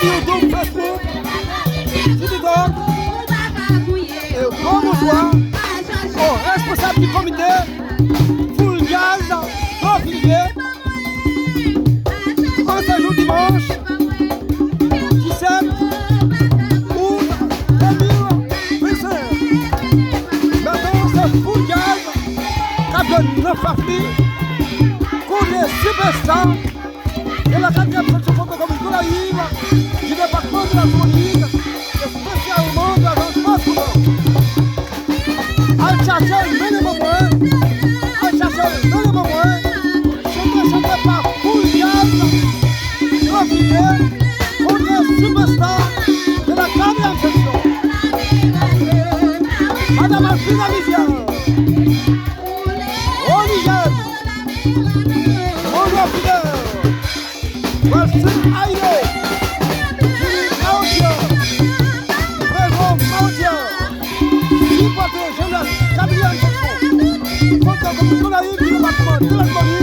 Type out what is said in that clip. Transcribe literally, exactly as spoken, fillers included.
YouTube, Facebook, TikTok. E gwo bonswa o responsab di komite Full Jazz Twofi Rive an se jou dimanch disèt out de mil vennsenk. Mentnan se Full Jazz k ap jwe nan faf li kont Sipèsta de la katriyèm seksyon Foto Komin Gonayiv, di depatman de la Tibonit, espesyalman de la zòn Fòs Koutan. Al chache l, mennen ban mwen. Al chache l, mennen ban mwen. Chante, chante pa Full Jazz Twofi Rive kont Sipèsta de la katriyèm seksyon. Madanm Alfina Mizyè. Olijèn. Mono Fidèl. Pral swiv Ayo. Mawotyè. Prezon Mawotyè. Sipòte jenès katriyèm seksyon. Foto Komin Gonayiv, depatman de la Tibonit.